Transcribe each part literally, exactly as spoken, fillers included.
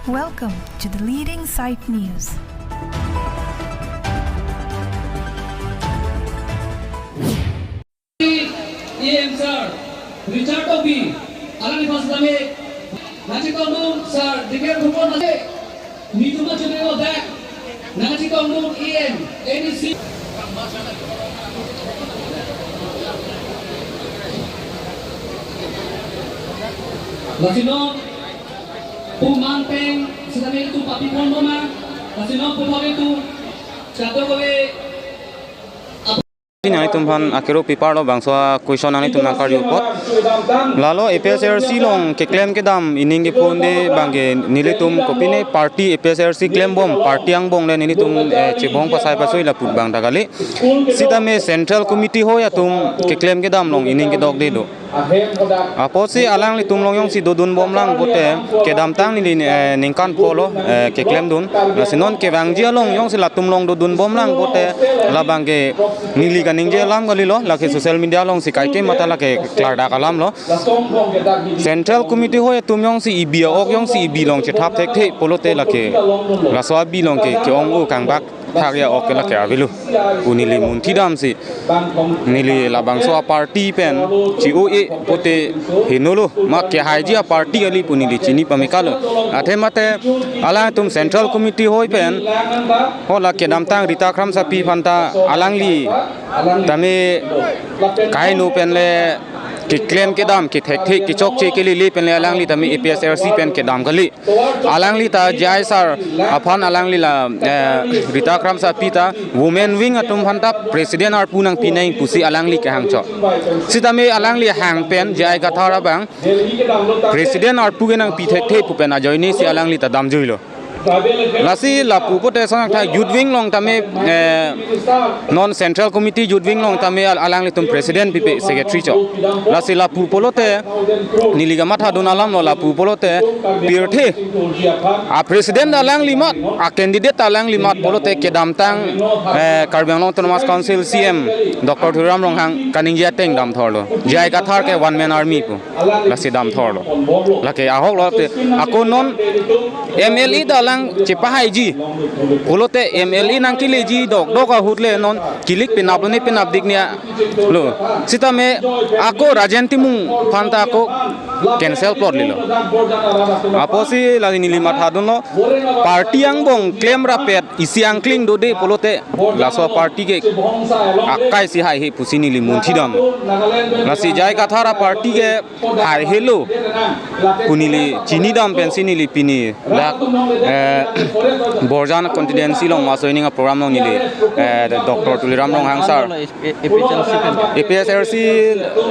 Welcome to the leading site news. E M sir, Richard Tokbi, alangli aphan sitame, nangchetongdun sir, Dikher Phukon ase, nelitum ajoine back, nangchetongdun E M, N E C. Lasi non, pumang peng, sitame nelitum papi pon bom ma, lasi non puthot nelitum, jadok kave, Nanglitum aphan akero pipar lo bangso a-question nanglitum nangkarju apot. Lalo A P H L C along keklem kedam ining kepho-un-e abangke nelitum kopine party A P H L C klembom party angbong le nelitum, eh, chebong pasai pasui lapu abang ta kali. Sitame Central Committee hoi atum keklem kedam along ining kedokde do. Apotsi alanglitum along jongsi dodun bomlang pote kedamtang neli, eh, ningkan pho lo, eh, keklemdun. Lasi non kevangji along jongsi latum along dodun bomlang pote labangke neli kaningje alam kalilo, lake social media alongsi kaike mata lake klardak alam lo. Central Committee hoi atum jongsi ebi a-ok jongsi ebi along chethap thekthe pulote lake laso abi along ke ke-ong-o kangbak thak ya ok ke lake avelo pu neli munthi damsi neli labangso a-party pen chi-o-e pote henolo ma kehaiji a-party kali pu neli chini pame kalo. Athe mate alangtum Central Committee hoi pen ho la kedamtang Rita Kramsapi aphan ta alangli tame kaino pen le keklem kedam kethekthe kechokche kelele pen le alangli tame A P H L C pen kedam kali. Alangli ta J I sir aphan alangli la, eh, Rita Kramsapi ta women wing atum aphan ta president arpu nangpi nang pusi alangli kehang chot. Sitame alangli hang pen J I Kathar abang president arpu ke nangpi thekthe pu pen ajoine si alangli ta damjuilo. Lasi lapu pote sang tha youth wing along tame, eh, non Central Committee youth wing along tame al-, alanglitum president pipe secretary chot. Lasi lapu pulote neli kamathadun alam lo lapu pulote pirthe a-president alangli mat, a-candidate alangli mat pulote kedamtang, eh, Karbi Anglong Autonomous Council C M Doctor Tuliram Ronghang kaningje ateng damthorlo. J I Kathar ke one man army pu. Lasi damthorlo. Lake ahok lo te ako non M L A ta alang chepahaiji. Pulote M L A nangkeleji dokdok ahut le non kilik penap lo ne penap dik ne lo. Sitame ako Rajen Timung aphan ta ako cancel plot lilo. Apotsi lasi neli mathadunlo party angbong klem rapet isi angkling dode pulote laso party ke akai si haihe pusi neli munthi dam. Lasi J I Kathar a-party ke haihelo pu neli chini dam pensi neli pini dak, eh, Borjan constituency along maso ining a-program along neli, eh, Doctor Tuliram Ronghang sir. A P H L C pen. A P H L C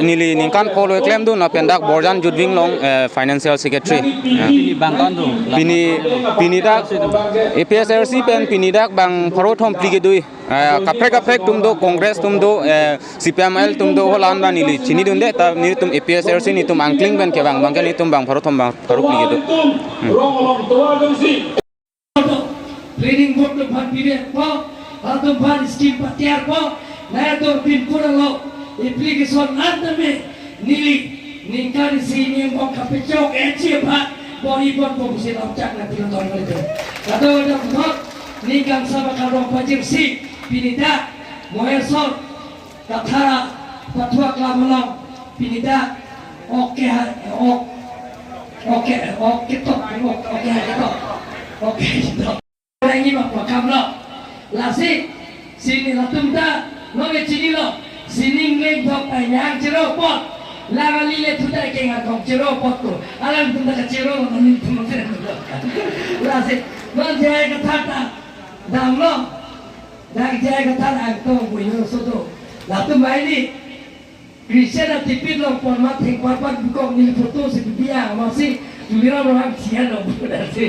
neli ningkan pho lo klemdun lapen dak Borjan youth wing along, eh, financial secretary. Ya. Pini bang kon do. Pini, pini dak A P H L C pen pini dak bang pharo thom phli kedui. Eh, kaprek kaprek atum do, Congress atum do, eh, C P I M L atum do, holan ba neli chinidunde ta nelitum A P H L C nelitum angkling pen kevang abangke nelitum bang pharo thom bang pharo phli kedo. Hmm. Planning board atum aphan pide po, atum aphan scheme patiar po, nai atum pin pura lo, application an tame neli ningkan isi ni mo kapechok echi aphan bor-i ponpo pusi lamchak nangpilo tong neli. Kadokave atum aphan ningkan saba karong pajirsi pini dak Maheswar Kathar apathu aklam along pini dak ok keha, ok, ok ke, ok ketok, ok, ok keha ketok, ok ketok. Orang ini mah pakam lo. Lasi, sini latum ta, lo ke chinilo, sining lengthok ta yang chero apot. Lang ali le thutai ke ngarkong chero apot ko. Alangtum ta kachero lo, nelitum ta. Lasi, non J I Kathar ta damlo. Dak J I Kathar angtong buino soto. Latum mai ni Christian atipit long pon mat thengparpat bukok neli photo si biang masi Tuliram Ronghang sian lo buda si.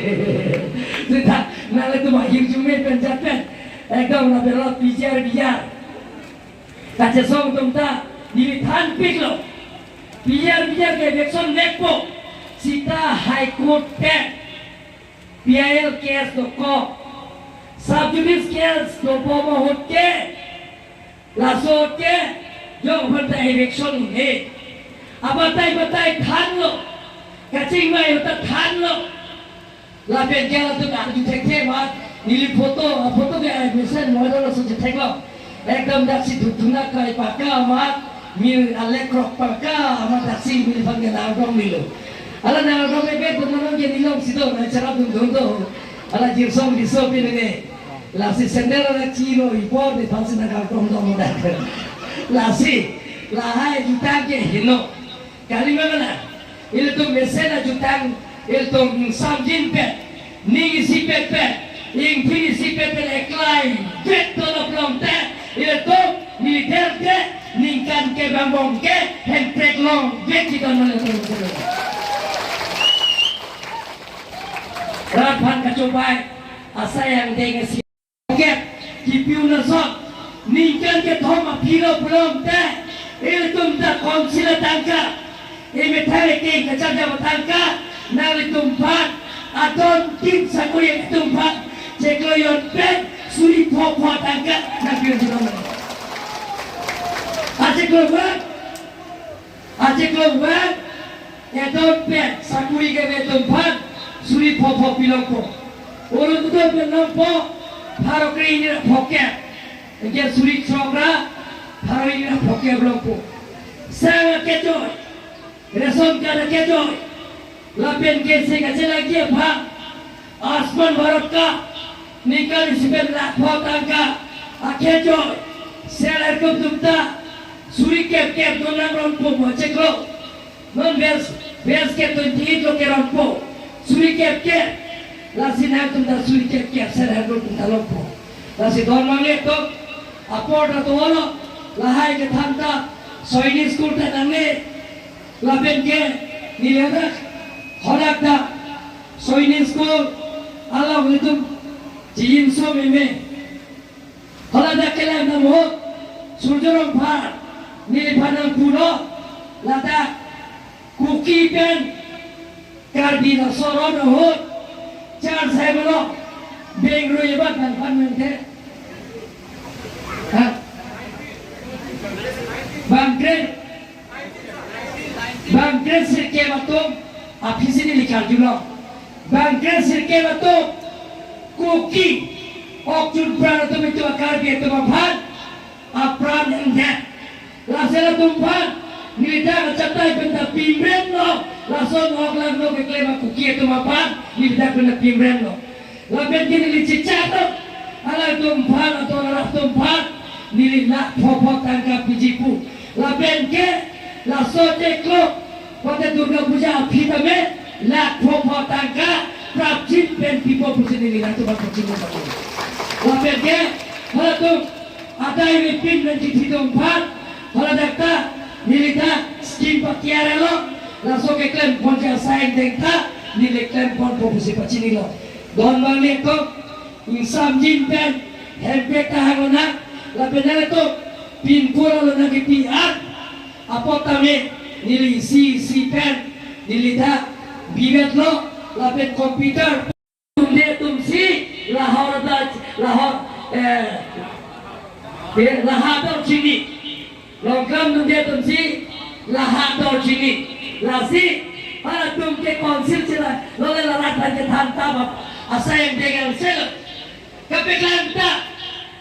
Sita nanglitum ahirjume pen jat pen ekdom lapen lo P G R B R. Kachesong atum ta neli thanpiklo. P G R B R ke election nekpo. Sita High Court ke P I L case dokok, sub judice case dobom ahut ke, laso ke, jong aphan ta eviction un-e. Abatai batai thanlo, kachingvai ahut ta thanlo. Lapen ke latum arju thekthe amat, neli photo, a photo ke ai mesen model laso chetheklong. Ekdom daksi dukduna kai paka amat, mir alek krok paka amat daksi neliphan ke nangdong nilo. Hala nangdong ke bek benar ke nelong sido, nang cherap dun dun do. Hala jirsong diso pinene. Lasi sandal hala chilo ipor neliphan si nangdong dong dak. Lasi, lahai jutang ke heno. Kalima mana? Ilitum mesen ajutang, ilitum ingsamjin pet, ning isi pet pet, ingphin isi pet pet eklai, vet tolop longte, ilitum neli der ke, ningkan ke bambong ke, hemprek long, vet kita mana ilitum. Rat aphan kachobei, asai angdeng isi. Kep, kipiu nason, ningkan kethom aphi lo pulote, ilitum ta council atangka, emethang ekeng kacharjap atangka, nanglitum aphan, adon tin sakuri ilitum aphan, chiklo jon pen, suri pho pho atangka, nangpiu pulo. Achiklo pen, achiklo pen, adon pen, sakuri kave atum aphan, suri pho pho pilongpo. Urun udo pen longpo, pharo kre-hini ra phokep. Anke suri throk ra, pharo hini ra phokep longpo. Sang akejoi, ration card akejoi, lapen ke se kachelangji aphan, Ayushman Bharat ka, ningkan isi pen lakh pho atangka, akejoi, self help group atum ta, suri kep kep donang ronpo mo chiklo. Non base, base ke twenty eight lo ke ronpo. Suri kep kep. Lasi nangtum ta suri kep kep self help group atum ta longpo. Lasi don mangle to. Apor ta to olo. Lahai kethan ta. Soini school ta nangne. Lapen ke neli hadak. Hadak ta. Soini school. Hala ilitum. Jijinso meme. Hala dak kelang dam ahut, Surjya Rongphar, neliphan nangpulo, ladak, Kuki pen, Karbi laso aron ahut, char sai melo, bengru ebat nangphan nangke. Ha? Bangkren, Bangkren sirkep atum, aphisi neli karjulong. Bangkren sirkep atum, Kuki, okchun pran atum itum a Karbi atum aphan, apran ingdet. Lasi latum aphan, neli dak achatai pen ta pimrem lo, lason ok langno keklem a Kuki atum aphan, neli dak pen ta pimrem lo. Lapen ke neli chechak lo, halatum aphan, atum halatum aphan, neli lakh pho pho tangka piji pu. Lapen ke, laso chiklo, pate Durga Puja aphi tame, lakh pho pho tangka, prapjin pen pipo pusi neli latum aphan pachinilo. Lapen ke, halatum, adai ripin pen chithi atum aphan, hala dak ta, neli dak, scheme pakiar lo, laso keklem pon ke asai angdeng ta, neli klem ponpo pusi pachinilo. Don mangle to, ingsamjin pen, hemprek ta hangonang, lapen nangtum, pinpur alo nangkepi-an, apot tame, neli isi isi pen, neli dak, biret lo, lapen computer, dunde atum si, lahor da, lahor, eh, eh, lahor da chini. Longklam dunde atum si, lahor da chini. Lasi, halatum ke council chila, lole la rat aphan kethan ta bap, asai angdeng angselo. Kapeklang ta,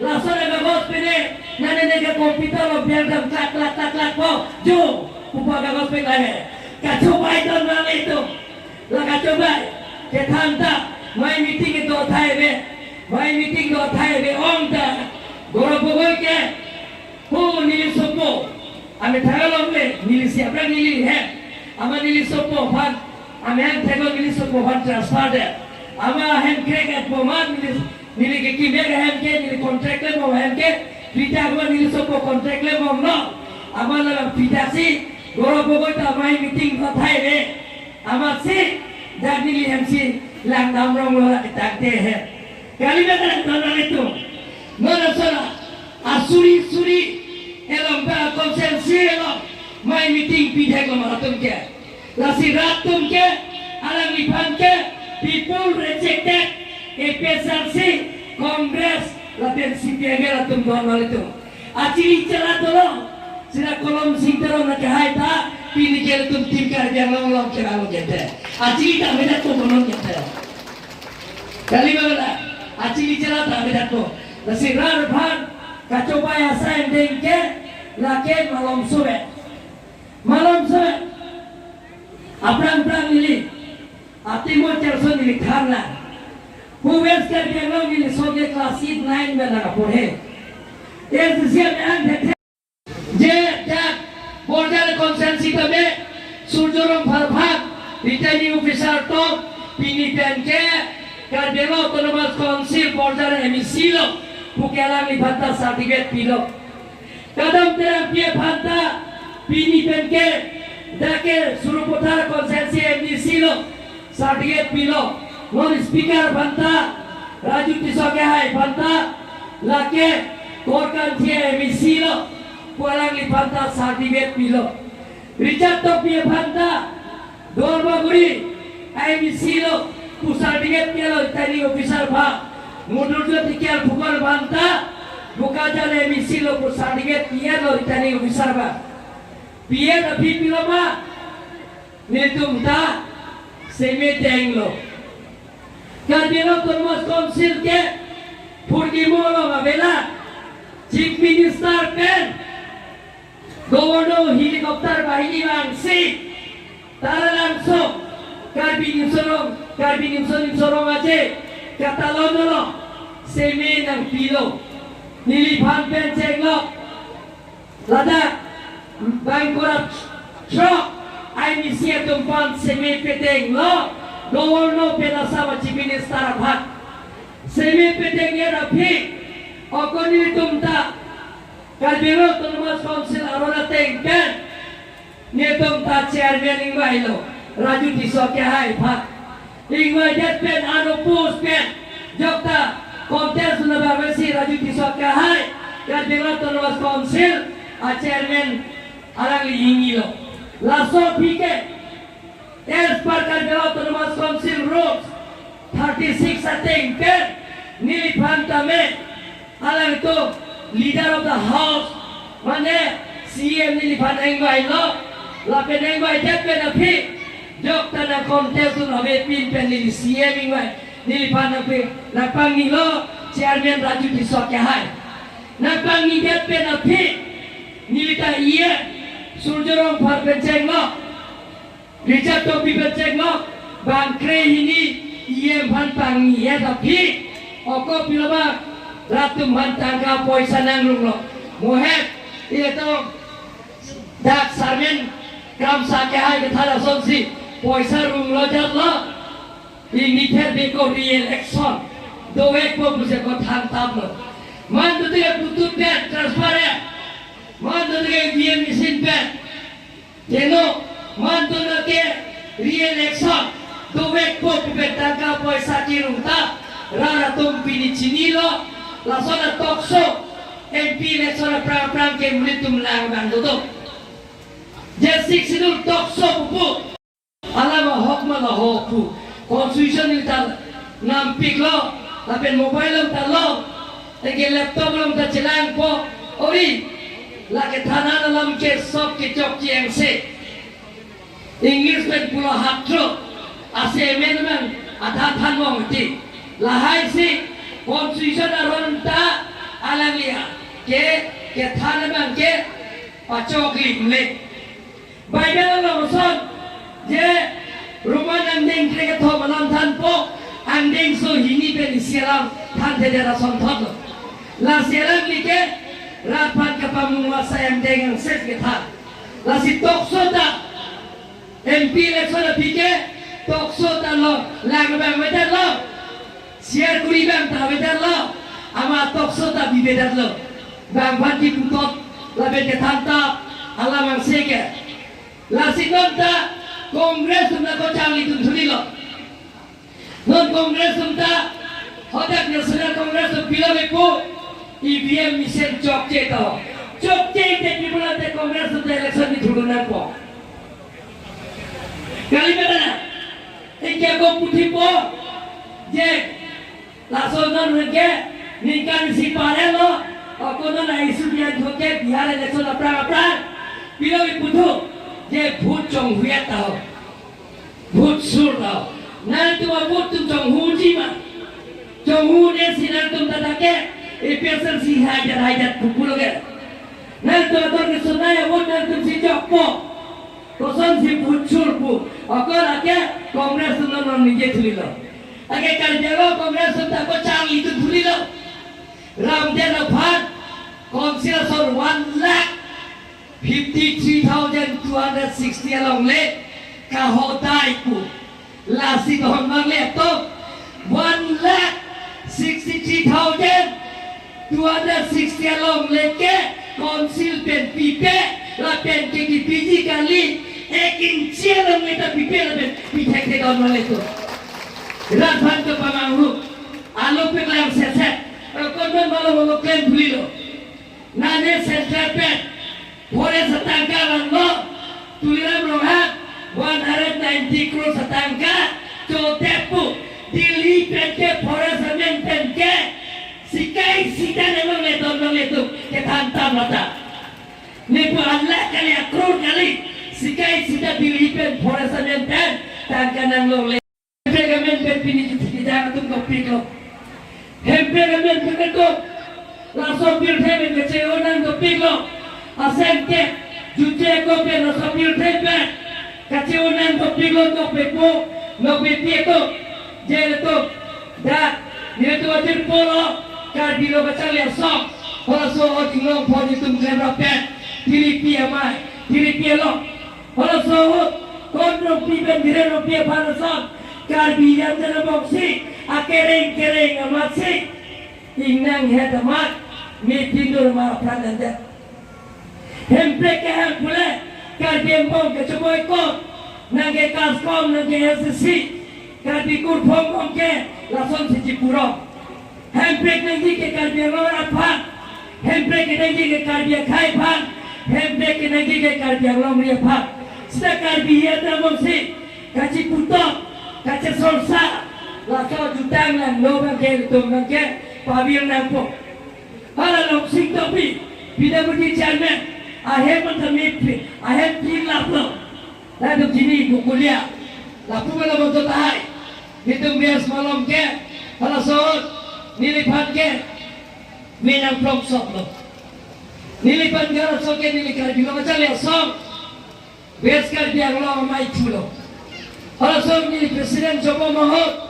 laso le kagos pene, nane ne ke computer lo biar dam klak klak klak klak po, jo, pupa kagos peklang e. Kachobei don mangle to. La kachobei, kethan ta, amei meeting ke do thai ave, amei meeting do thai ave ong ta, Gaurav Gogoi ke, hu neli sopo, amethang along le, neli si aphrang neli hem, amat neli sopo aphan, amat hem theklo neli sopo aphan transfer det, amat hem krek et bomat neli Neli ke kimek ahem ke, neli contract klem bom ahem ke, pita kuma neli sopo contract klem bomlo. Amat la pita si, Gaurav Gogoi ta amei meeting ta thai ave. Amatsi, dak neli hem si, langdam ronglo la ketangte he. Kali na kalang dam rong itu. Nona sola, asuri suri, elong ba constituency elong, amei meeting pithek lo ma latum ke. Lasi rat atum ke, alangliphan ke, people rejected, A P H L C, Congress, lapen C P I M atum don wal itu. Achili chela tolong, sina Kolom Sing Teron na kehai ta, pini ke latum tim Karbi Anglong along ke along kete. Achili ta mena to konon kete. Kali ma la, achili chela ta bedak ko. Lasi rat aphan kachobai asai angdeng ke lake malom sove. Malom sove. Aphrang aphrang neli, ati mo cherso neli thanla. Pu West Karbi Anglong neli soke class eight nine pen nang apor he. Yes, siap yang tete. Je dak Borjan constituency tame Surjya Rongphar aphan returning officer atum pini pen ke Karbi Anglong Autonomous Council Borjan M A C lo pu ke alangliphan ta certificate pilo. Kadam Terangpi aphan ta pini pen ke dak ke Sarupathar constituency M D C lo certificate pilo. Non speaker aphan ta, Raju Tisso Kehai aphan ta, lake Korkanthi M A C lo pu alangliphan ta certificate pilo. Richard Tokbi aphan ta, Duarbagori M A C lo pu certificate pilo returning officer aphan. Modurjyoti Kiar Phukan aphan ta, Bokajan M A C lo pu certificate pilo returning officer aphan. P N aphi pilo ma, netum ta seme denglo. Karbi Anglong Autonomous Council ke phurgi mo lo ma bela, Chief Minister pen Governor helicopter bahini vangsi Taralangso Karbi Nimso Rong, Karbi Nimso Nimso Rong aje katalon lo, seme nangpilo. Neliphan pen chenglo. Ladak bang korap throk M A C atum aphan seme pedenglo, Governor pen Assam Chief Minister aphan. Seme pedeng er aphi, ako netum ta Karbi Anglong Autonomous Council aron ateng pen netum ta chairman ingvailo, Raju Tisso Kehai aphan. Ingvaidet pen anopus pen jokta contest na bavesi Raju Tisso Kehai, Karbi Anglong Autonomous Council a chairman alangli ingnilo. Laso aphi ke, as per Karbi Anglong Autonomous Council rules thirty six ateng pen neliphan tame alangtum leader of the house, mane C M neliphan ingvailo, lapen ingvaidet pen aphi jokta nang contest dun avepin pen neli C M ingvai, neliphan nangpi, nangpangnilo chairman Raju Tisso Kehai. Nangpangnidet pen aphi neli ta E M Surjya Rongphar pen chenglo. Richard Tokbi pen chenglo, bang krehini E M aphan pangni-et aphi, ako pilo ma, rat atum aphan tangka poisa nangrumlo. Mohet, ito, dak Sarmen Kramsa Kehai kethan asonsi poisa rumlo jatlo. Ingni ther beko re-election dovekpo pusi ako thantaplo. Man tutu ke Bluetooth pen transparent, man tutu ke V M machine pen. Teno, man tutu ke re-election dovekpo pu pen tangka poisa kirum ta, rat atum pini chinilo. Lason a talk show, M P election aphrang aphrang ke monit atum lang abang dodo. Je Sixth Schedule talk show pupu, alam ahok ma lahok pu, constitution neli ta nampiklo, lapen mobile along ta lo, lake laptop along ta chelangpo, ori, lake thanan alam ke sop kechokche angse. English pen pulo hatro, ase amen man, adha than mong ti. Lahai si, constitution aron ta alangli ke, kethan abang ke pachoklimle. Bible along ason, je Roman angdeng krekethom alam thanpo, angdengso hini pen isi alam thanthedet asonthotlo. Lasi alangli ke rat aphan kapamung asai angdeng angse kethan. Lasi talk show ta, M P election aphi ke talk show ta lo, lang abang avedetlo. Share kuri abang ta avedetlo, amat talk show ta bivedetlo. Bang aphan kiputot lapen kethan ta alam angse ke. Lasi non ta Congress atum ta kochang lidun thunilo. Non Congress atum ta, hadak National Congress atum pilo mepo, E V M machine chokche ta. Chokche te people ante Congress atum ta election ni thudun nangpo. Kali ma la, ingke ako puthipo, je laso non rengke ningkan isi parelo, ako non aisi bian thoke Bihar election aphrang aphrang, pilo iputhu, je vote chonghuet ta ho, vote sur ta ho. Nangtum avote atum chonghuji ma? Ude si nangtum ta ta ke, A P H L C hajat hajat pupu lo ke. Nangtum ator ke sunai abot nangtum si chokpo. Kosonsi puchul pu. Ako lake Congress non non ningje thulilo. Ake Karbi Anglong Congress ta ko charli tu thulilo. Ramden aphan Council ason one lakh fifty-three thousand two hundred sixty along le kahodai pu. Lasi don abang le to one lakh sixty-three thousand two hundred sixty along le ke Council pen pipe lapen ke kipiji kali ek inchi along le ta pipe lapen pithek thek don abang le to. Rat aphan to pamanghu. Alo peklang seset. Konton balo balo klem thulilo. Nane Central pen forest atangka vanglo, Tuliram Ronghang one hundred ninety crore atangka chotepu, Delhi pen ke forest amen pen ke sikai sita nemang le don abang le tu kethan tam lata. Nepu anlak kali akror kali sikai sita Delhi pen forest amen pen tangka nanglongle. Hemprek amen pen pini juti jang atum dopiklo. Hemprek amen pen ketok. Laso pirthe pen kacheu nang dopiklo. Asengke jutje ko pen laso pirthe pen kacheu nang dopiklo, nokpepo, nokpepi atum. Jel atum. Dak, nelitum ajirpo lo, Karbi lo kacharli asong. Halaso ot inglong pho nelitum klem rap pen. Tiripi amei, tiripi along. Halaso ahut, Kondrongpi pen Biren Rongpi aphan ason, Karbi Anglong angbongsi, akereng kereng amatsi, ingnang het amat, me pindur amat apran ende. Hemprek kehang pule, Karbi angbong kechoboi kon, nangke KASCOM, nangke S C C, Karbi kurphong bom ke, lasonsi chipurong. Hemprek nangji ke Karbi Anglong aphan. Hemprek nangji ke Karbi akhei aphan. Hemprek nangji ke Karbi Anglong ri aphan. Sita Karbi hiat namonsi kachiputok, kachisorsa, laso jutang nanglo abang ke, ilitum abang ke pavir nangpo. Hala Longsing Tokbi, P W D chairman, ahem mantha mi, ahem tin lakh lo. Latum chini kukulia. Lapu melo monto tahai. Nelitum bias malom ke. Halaso ahut neliphan ke me nangplong soklo. Neliphan ke halaso ke neli Karbi lo kacharli asong. West Karbi Anglong amei thulo. Halaso ahut neli president chobom ahut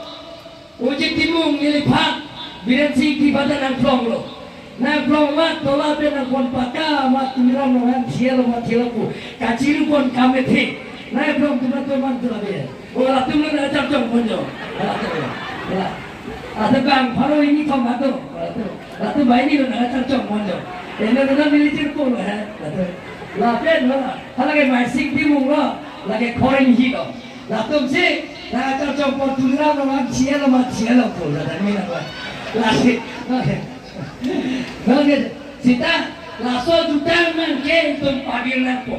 Ojek Timung neliphan, Biren Singh Tipatta nangplonglo. Nangplong amat tola pen nangpon paka amat Tuliram Ronghang thielo amat thielo pu. Kachiru pon kamethe. Nangplong tumat tumat tula be. O latum lo nangkacharchong ponjo. Latum lo. La. Ata bang pharo hini thom atum. Latum. Latum banghini lo nangkacharchong ponjo. Eno lo nelichirpo lo he. Latum. Lapen lo. Halake Maising Timung lo. Lake Khoring hi lo. Latumsi, nangkacharchong pon Tuliram Ronghang thielo amat thielo pu, ladak mina pu. Lasi, oke. Oke, sita, laso jutang abang ke itum pavir nangpo.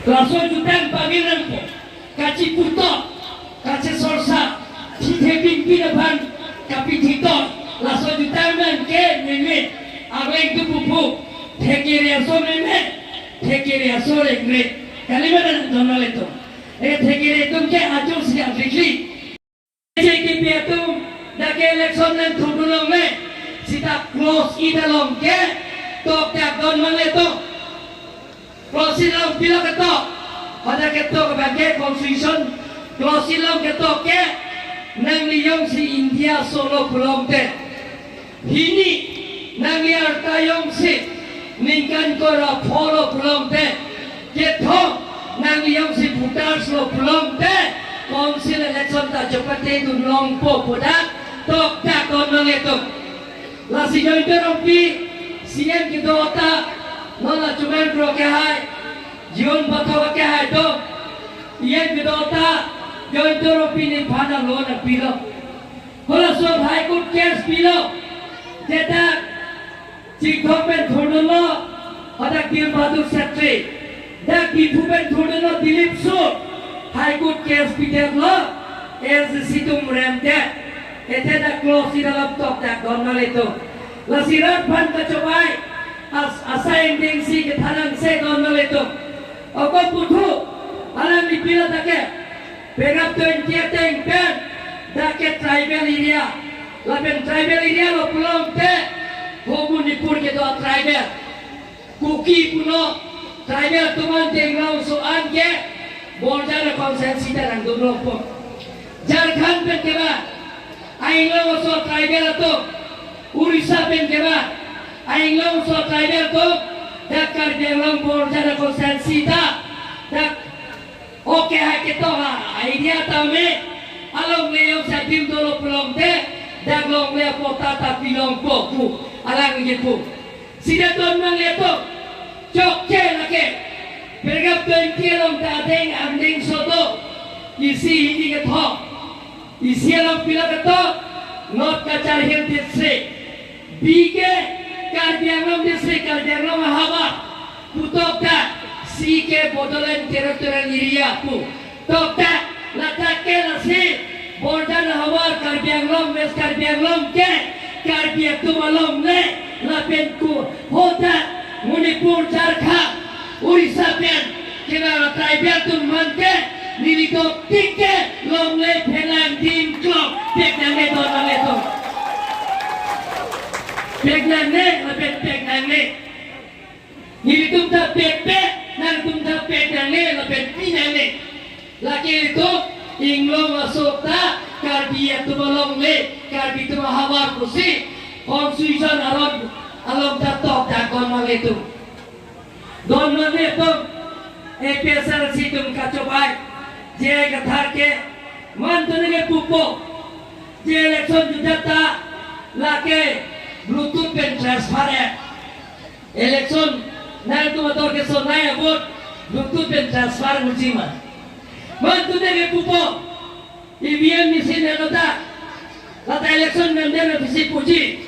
Laso jutang pavir nangpo. Kachiputok, kachisorsa, thithe pinpin aphan, kapithitok, laso jutang abang ke meme, arleng tu pupu, thekere aso meme, thekere aso rengre. Kali ma nang donmar le to. E thekere atum ke ajo si avikli. J K P atum dak ke election nangthurdun longle. Sita clause eight along ke tokdak don abang le to. Clause eight along pilo ketok. Pada ketok abang ke constitution. Clause eight along ketok ke nangli jongsi India aso lo pulote. Hini, nangli arta jongsi ningkan kora pholo pulote, kethom, nangli jongsi voters lo pulote, council election ta chepatedun longpo pu dak tokdak don abang le to. Lasi Jayanta Rongpi, C M kedo ta, non la chumen pro ke hai, Jion Pathak ke hai to, E M kedo ta, Jayanta Rongpi neliphan alo nangpilo. Halaso ahut High Court case pilo. Jedak Chinthong pen thurdunlo, hadak Dil Bahadur Shetty. Dak Diphu pen thurdunlo Dilip Sur. High Court case pidetlo, S D C atum remdet. Athe dak clause eight along tokdak don abang le to. Lasi rat aphan kachobei, as-, asai ingdengsi kethan angse don abang le to. Ako puthot, alangli pilo dak ke. Penap twenty ateng pen, dak ke tribal area. Lapen tribal area lo pulote, ho Manipur kedo tribal. Kuki pulo, tribal atum an te Inglongso an ke Borjan constituency ta nangdun longpo. Jharkhand pen keba, a-Inglongso tribal atum, Orissa pen keba, a-Inglongso tribal atum, dak Karbi Anglong Borjan constituency ta, dak okay, hai ketok a-idea tame, alongle jongsi adim dolo pulote, dak longle apatta ta pilongpo pu, alang kepu. Sida don nangle to, chokche lake. Paragraph twenty along ta adeng angdeng sodo, isi hini kethom. Isi along pilo ketok, North Cachar Hill District. B K, Karbi Anglong District, Karbi Anglong ahavar. Pu tokta, C K Bodoland Territorial Area pu. Tokta, ladak ke lasi, Borjan ahavar Karbi Anglong, West Karbi Anglong ke, Karbi atum alongle, lapen ku, hoda, Manipur, Jharkhand, Orissa pen, kena tribal atum aphan ke, nelitum tik ke, longle phelang dim klok, pek nangne don nangle to. Pek nangne, lapen pek nangne. Nelitum ta pek pek, nangtum ta pek nangne, lapen pi nangne. Lake ilitum, Inglongso ta, Karbi atum alongle, Karbi atum ahavar pusi, constitution aron, along ta tokta don nangle to. Don nangle to, A P H L C atum kachobei, J I Kathar ke, mantu neke pupo, je election jutjat ta, lake Bluetooth pen transfer e. Election, nangtum ator kesonai a-vote, Bluetooth pen transfer muji ma. Mantu neke pupo, E V M machine heno ta, lata election menden aphi si puji.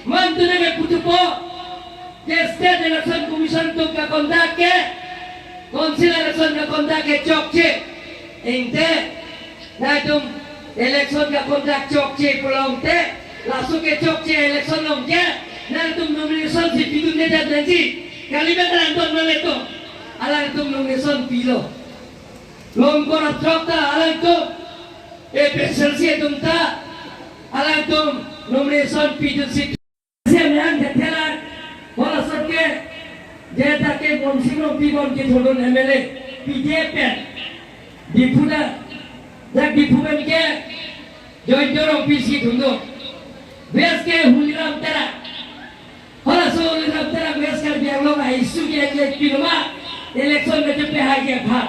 Mantu neke putupo, ke State Election Commission atum kaconduct ke, Council election kaconduct ke chokche. Ingte, nangtum election kaconduct chokche pulote, laso ke chokche election along ke, nangtum nomination si pidunde jatnangji, kali ba nangtum nangtum, alangtum nomination pilo. Longkor atrok ta alangtum, A P H L C atum ta, alangtum nomination pidunsi. Siang yang kethela, hola sot ke, je ta ke Bonsi Rongpi bon kethurdun M L A, P D F pen, Diphu ta, jak Diphu pen ke, Joy Jorong P C thurdun. West ke Holiram Terang. Halaso Holiram Terang West Karbi Anglong a-issue ke je piloma, election ke je pehai ke aphan.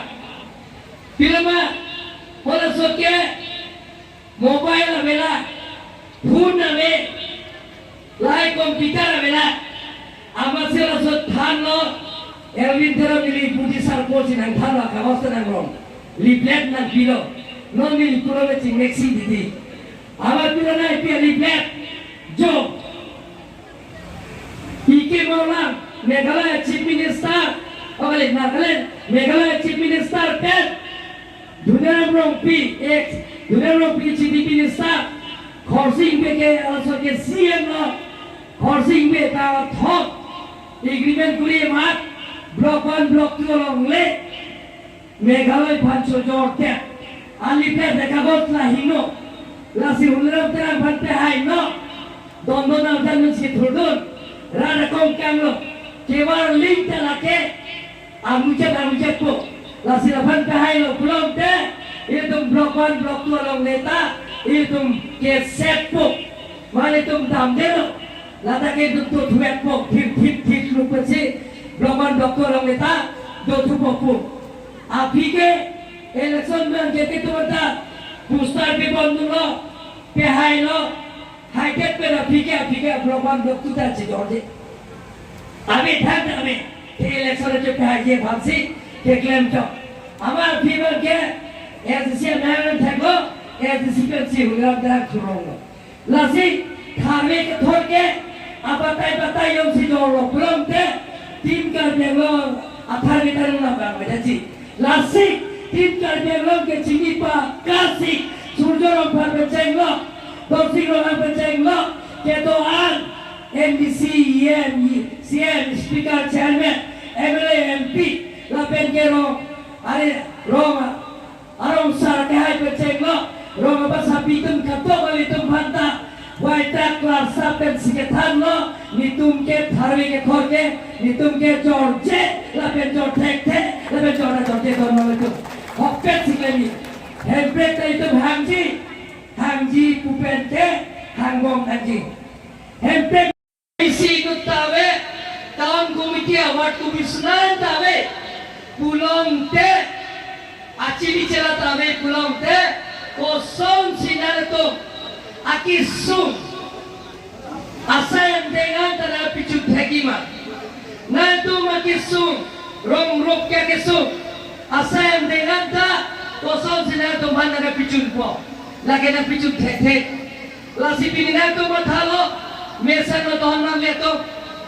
Piloma, halaso ke mobile avela, phone ave, lahai computer avela, amatsi laso thanlo, Elwin Teron neli Buddhist Circle si nangthanlo, kagos ta nangrong. Leaflet nangpilo, non neli pulo le chingnek si didi. Amat pilo nangpi a-leaflet, jo. E K Mawlam, Meghalaya Chief Minister, oh, kali, Nagaland, Meghalaya Chief Minister pen, Dhoniram Rongpi, ex, Dhoniram Rongpi Chief Minister, Khorsing Bey ke, laso ke C M lo, Khorsing Bey ta thok, agreement kuri amat, Block one, Block two alongle, Meghalaya aphan chojor det. A-leaflet de kagos la hingno. Lasi Holiram Terang aphan pehaino. Don don arjan si thurdun. Rat akong kanglo. Kevar ling ta lake. Amuchet amuchetpo. Lasi laphan pehailo pulote. Itum Block one, Block two alongle ta. Itum ke setpo. Mane itum damdelo. Lata ke itum dothupo. Thip thip thip lukpensi. Block one, Block two alongle ta. Dothupo pu. Aphi ke election abang ke ketum ta poster pibondunlo, pehailo, haidet pen aphi ke, aphi ke Block one Block two ta chejorji. Ave thang ave, ke election ajo pehaiji aphansi keklem chok. Amat aphi abang ke S D C amendment theklo, S D C pensi Holiram Terang thuronglo. Lasi tharve kethor ke abatai batai jongsi jorlo pulote Team Karbi Anglong atharve ta nang nang bang bajaji. Lasi Team Karbi Anglong ke chini pakasi Surjya Rongphar pachenglo, Dorsing Ronghang pachenglo, kedo-an M D C, E M, C M, Speaker, Chairman, M L A, M P, lapen ke rong, are rong arong sar kehai pachenglo, rong abasapi atum kadokave atum aphanta, Baita klarsa pensi kethanlo, netum ke tharve kekhor ke, netum ke jorje, lapen jor thekthe, lapen jor jorje don nang itu. Hokpet si klem-i. Hemprek ta itum hangji, hangji pu pen ke, hangbom hangji. Hemprek isi kut ta ave, town committee, ward commissioner ta ave, pulote, achini chela ta ave pulote, kosonsi nangtum akesung asai angdeng an ta nangpachun thekji ma? Nangtum akesung, rong rok ke akesung asai angdeng an ta kosonsi nangtum aphan nangpachunpo? Lake nangpachun thekthe. Lasi pini nangtum mathalo, mesen lo don nanglitum.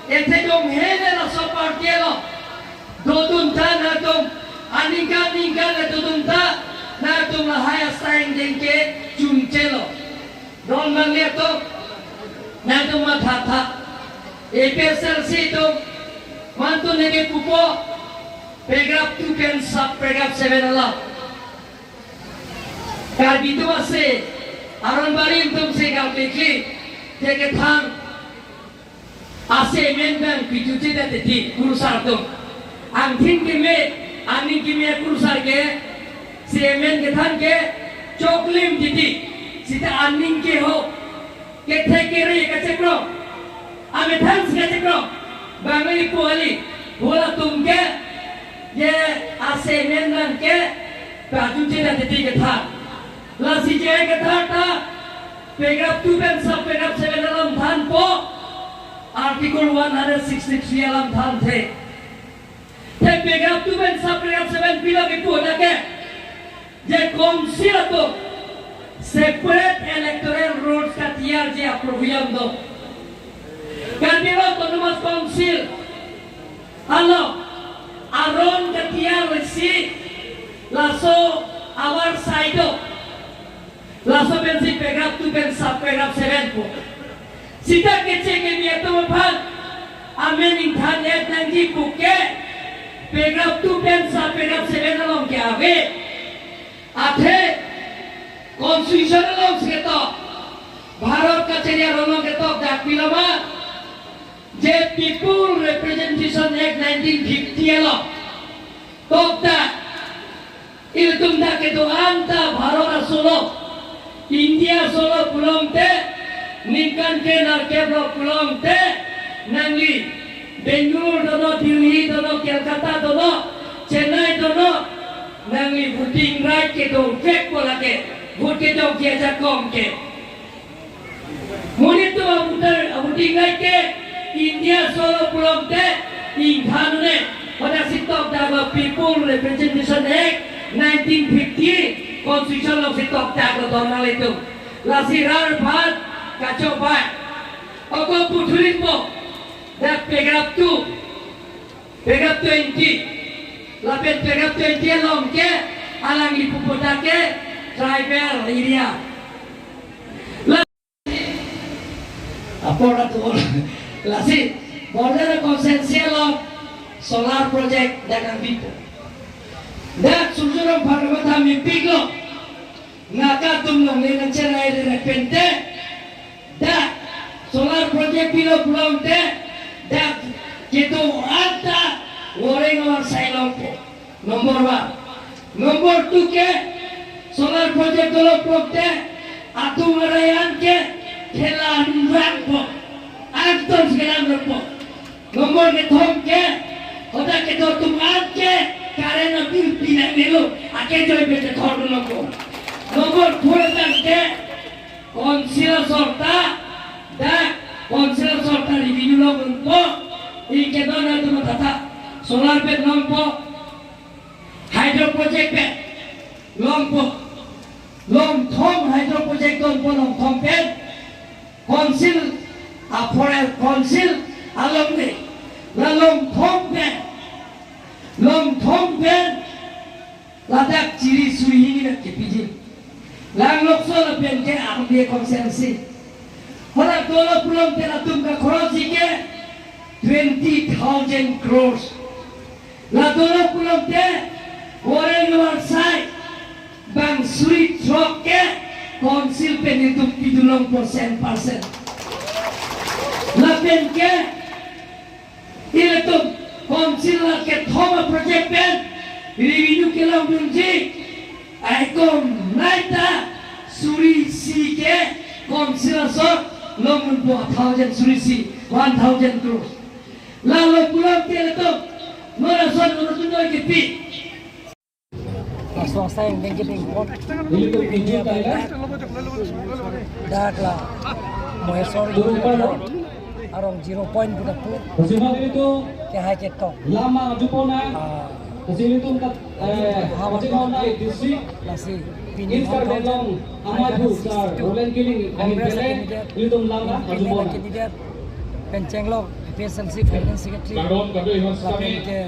Ethe dong hele laso party lo. Dodun ta nangtum, aningkan ningkan le dodun ta, nangtum lahai asai angdeng ke chunchelo. Don nanglitum, nangtum mathatha. A P H L C atum, mantun neke pupo, paragraph two pen sub paragraph seven alam. Karbi atum ase, aron barim atum se gam pekli, te kethan, ase amen bang piju chedet titi kurusar atum. Angthin keme, aning keme kurusar ke, se amen kethan ke, choklim titi, sita aning ke ho, kethe kere kachekrong. Amethan si kachekrong. Bang ipu kali. Hula atum ke, ye ase amen bang ke, paju chedet titi kethan. Lasi je kethan ta, paragraph two pen sub paragraph seven alam thanpo, Article one hundred sixty-three alam thanthe. Te paragraph two pen sub paragraph seven pilo kipu lake, je council atum separate electoral rolls katiyarji a-provision do. Karbi Anglong Autonomous Council along aron katiyar isi laso avar saido. Laso pensi paragraph two pen sub paragraph seven pu. Sita keche keme atum aphan amen ingthan-et nangji pu ke paragraph two pen sub paragraph seven along ke ave. Athe constitution alongsi ketok, Bharat kachari aron along ketok dak pilo ma, je People Representation Act nineteen fifty along tokdak, ilitum dak kedo-an ta Bharat asolo, India asolo pulote, ningkan ke nerkep lo pulote, nangli Bangalore dono, Delhi dono, Kolkata dono, Chennai dono, nangli voting right kedovekpo lake, vote kejokji ajakong ke. Monit atum a-voter, a-voting right ke India asolo pulote ingthan un-e. Hadaksi tokdaklo People Representation Act nineteen fifty, constitution alongsi tokdaklo don nanglitum. Lasi rat aphan kachobei. Ako puthulipo, dak paragraph two, paragraph twenty, lapen paragraph twenty along ke alangli pupo dak ke tribal area. La apor atu lasi border constituency along solar project dak nangbipo. Dak Surjya Rongphar matha mepiklo. Naka atum longle nangcherai re pente, dak solar project pilo pulote, dak kedo-an ta Wareng Warsai longpo. Number one. Number two ke, solar project dolo pulote, atum arai an ke thelan rangpo. Anton thelan rangpo. Number kethom ke, hoda kedo atum an ke current bill pinang nelo, akejoi bete thor nongpo. Number four tang ke, council sorta, dak council sorta revenue longpo, ingke don atum tata, solar pen longpo, hydro project pen longpo, longthom hydro project longpo, longthom pen, council, a forest council along de, la longthom pen, longthom pen, ladak chiri suri hini na kipiji. Langlokso lapen ke R D A constituency. Hola dolo pulote latum kakhorosji ke twenty thousand crores. La dolo pulote Wareng Warsai bang suri throk ke Council pen itum pidunlong percent percent. Lapen ke ilitum council la kethom a-project pen revenue kelongdunji. Aikom naita suri isi ke council asor longdunpo, thousand suri isi, one thousand crore. Lalo pulang te ilitum non ason non atum noi kepi. Laso asai yang dengke dengpon. Ilitum tujuh Thailand. Dak la Maheswar arong zero point pu dak pu. Kosima ilitum kehai ketok. Lama aju pon na. Ah. Kosi ilitum kat, eh, Hawar Kosima na district. Lasi pini East Karbi Anglong amai thu sar Roland Killing, Congress M L A, candidate, ilitum lama aju pon na. Candidate pen chenglok A P H L C President Secretary. Kardom kado ihon lapen sami ke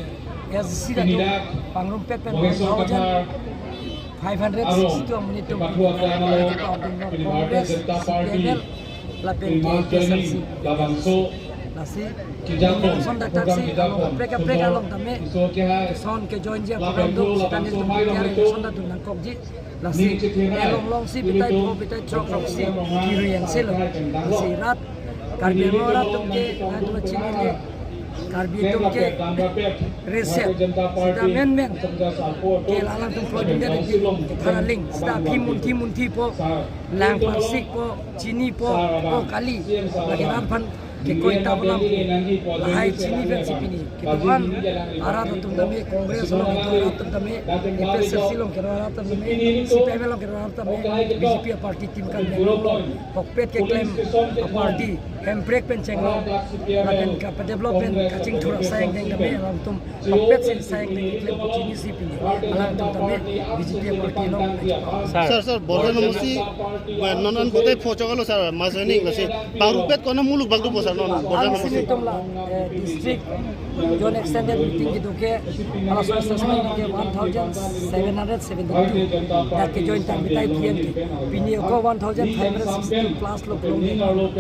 S C dak pangrumpet pen Maheswar one thousand five hundred sixty-two amonit atum. Pathu akan alo, Congress, Bharatiya Janata Party, C P I M L, lapen ke A P H L C. Labangso lasi kijakon, election dak program taksi kijakon, along kaprek kaprek along tame. Iso kehai. Son ke join ji lapen aprogram do, labangso sitame mai tum long kiar ito. Election dak dun nangkokji. Lasi ning chikhe nai. Elong long si bitai pho bitai chok rok si kiri yang selo. Lasi rat Karbi Anglong rat atum ke nai dua chini le Karbi atum ke reset. Sita men men ke lalang atum pro jun de thara ling sita kimun kimun thi po lang parsik po chini po po kali lagi rat aphan kekoi ta bolam lahai chini pen si pini. Kedo-an arat atum tame Congress along kedo arat atum tame, A P H L C along kedo arat atum tame, C P I M L along kedo arat atum tame, B J P party team kan along hokpet keklem a-party Hemprek pen chenglok lapen kapadevelop pen kachingthur asai angdeng tame alangtum hokpet si asai angdeng keklem chini si pini alangtum tame B J P party along. Sir. Sir, sir, Borjan Hamsi, eh, non an bote pho choklo sir, ma joining lo si. Pangrumpet kona muluk bak dopo sir non, Borjan Hamsi. Ang sini tum la, eh, district joint extended meeting kedo ke, ala so assessment ke one thousand seven hundred seventy-two. Dak ke join tang bitai T N ke. Pini ko one thousand five hundred sixty plus lo belong.